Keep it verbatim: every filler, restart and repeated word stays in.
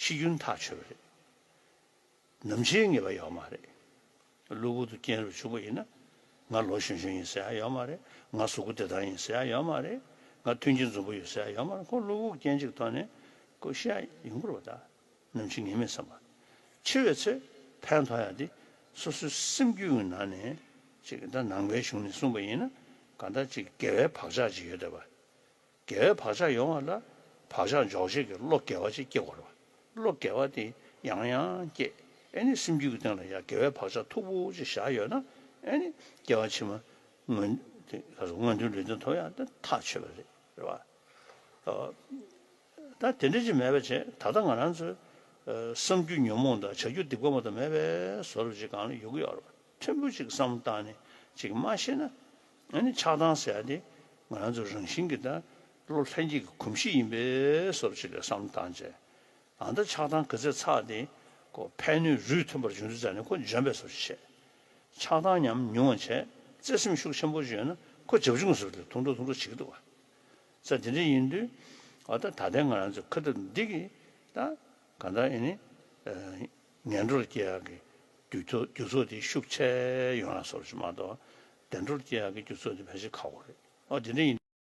ཤེས་རྒྱུན་ཐག་ཆོད་པ་རེད། ནམ་འཆིའི་ངེས་པ་ཡོད་མ་རེད། གློ་བུར་དུ་རྐྱེན་རུ་བྱུང་བ་ཡིན་ན། ང་ལོ་གཞོན་གཞོན་ཡིན་ཟེར་ཡ་ཡོད་མ་རེད། ང་གཟུགས་པོ་བདེ་ཐང་ཡིན་ཟེར་ཡ་ཡོད་མ་རེད། ང་མཐུན་རྐྱེན་འཛོམས་པོ་ཡོད་ཟེར་ཡ་ཡོད་མ་རེད། ཁོ་གློ་བུར་རྐྱེན་གཅིག་ཐོག་ནས་ཁོ་ཤི་ཡ་ཡོང་གི་རེད་པ། ད་ནམ་འཆི་ངེས་མེད་བསམ་པ། འཆི་བའི་ཚེ་ཕན་ཐོགས་ཡ་དེ་སོ་སོའི་སེམས་རྒྱུད་ཀྱི་ནང་ནས་ཅིག་ད་ནང་པའི་གཞུང་ནས་གསུངས་པ་ཡིན་ན། གང་ལྟར་ཅིག་དགེ་བའི་བག་ཆགས་ཅིག་ཡོད་བསྡད་པ། དགེ་བའི་བག་ཆགས་ཡོང་བ་ལ་བག་ཆགས་འཇོག་བྱེད་ཀྱི་བློ་དགེ་བ་ཅིག་སྐྱེ་དགོས་རེད་པ། བློ་དགེ་བ་དེ་ཡང་ཡང་སྐྱེ། ཨེ་ནི་སེམས་རྒྱུད་ཀྱི་སྟེང་ལ་ཡང་དགེ་བའི་བག་ཆགས་མཐུག་པོ་ཅིག་བཞག་ཡོད་ན། ཨེ་ནི་སྐྱེ་བ་ཕྱི་མ་མངོན་དེ་ག་ཚོད་མངོན་མཐོའི་ལུས་རྟེན་ཐོབ་ཡག་དེ་ཐག་ཆོད་པ་རེད། རེད་པ། ཨ། ད་དེ་འདྲ་ཅིག་མེད་པ་བྱས། ད་ལྟ་ང་རང་ཚོའི་ཨ་བསམ་རྒྱུ་ཉོན་མོངས་དང་བྱ་རྒྱུ་སྡིག་པ་མ་གཏོགས་མེད་པའི་བཟོ་འདྲ་ཅིག་སྒང་ལ་ཡོང་གི་ཡོད་རེད་པ། ཕྲན་བུ་ཅིག་བསམ་བློ་བཏང་ནས་ཅིག་མ་ཤེས་ན། ཨ་ནི་ཆགས་སྡང་ཟེར་ཡ་དེ་ང་རང་ཚོ་རང་བཞིན་གྱི་ད་བློ་ལྷན་སྐྱེས་ཀྱི་གོམས་གཤིས་ཡིན་པའི་བཟོ་འདྲ་ཅིག་ལ་བསམ་བློ་བཏང་བྱས། ཨ་ད་ཆགས་སྡང་ག་ཚོད་ཚ་དེ་ཁོ་ཕན་གནོད་རུས་མཐུན་པར་འབྱུང་དུས་ཙ་ནས་ཁོ་འཇོན་པའི་བཟོ་འདྲ་བྱས། ཆགས་སྡང་ཉམས་ཉུང་བ་བྱས། བརྩེ་སེམས་ཤུགས་ཆེན་པོ་ཅིག་ཡོད་ན་ཁོ་བྱབ་ཆུང་ཟེར་བ་དེ་ཐུང་ཐུང་ཐུང་ཐུང་བྱེད་ཀྱི་འདུག་པ། ཙང་དེ་འདྲ་ཡིན་དུས། ཨ་ད་ད་ལྟའི་ང་རང་ཚོའི་ཁ་ཐུག་འདི་གིས་ད་གང་ལྟར་ཨེ་ནི་ཨ་ངན་འགྲོར་སྐྱེ་ཡག་གི་རྒྱུ་ཚོགས་རྒྱུ་ཚོགས་དེ་ཤུགས་ཆེ་ཡོང་ཡག་བཟོ་འདྲ་ཅིག་མ་གཏོགས། བདེ་འགྲོར་སྐྱེ་ཡག་གི་རྒྱུ་ཚོགས་དེ་ཕལ་ཆེར་ཁག་པོ་རེད། ཨ་དེ་འདྲ་ཡིན།